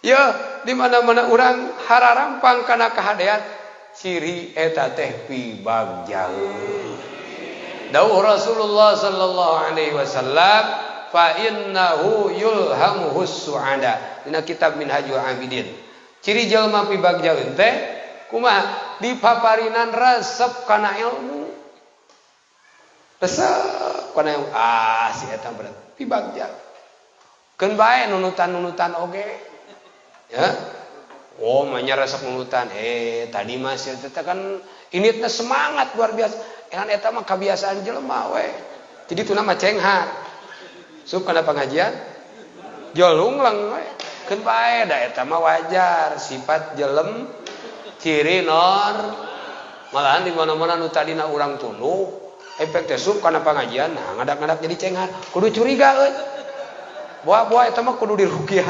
Ya, di mana-mana urang hararampang kana kahadean ciri eta teh pibagjaeun. Dawuh Rasulullah sallallahu alaihi wasallam fa innahu yulhamuhus su'ada. Dina kitab Minhajul Abidin. Ciri jelema pibagjaeun teh kumaha? Dipaparinan resep kana ilmu. Resep kana ilmu. Ah, si eta berat pibagja. Keun bae nunutan-nunutan oge. Ya. Oh, manya resep nunutan. Tadi mah si eta kan initna semangat luar biasa. Enan eta mah kebiasaan jelema we. Jadi tuna mah cenghar. Sup kana pengajian jolungleng we. Keun bae da eta mah wajar sifat jelem ciri nor. Malahan di mana-mana nu tadina urang tunduh, efek teh sup kana pengajian nah ngadak-ngadak jadi cenghar. Kudu curiga euy. Boa-boa eta mah kudu diruqyah.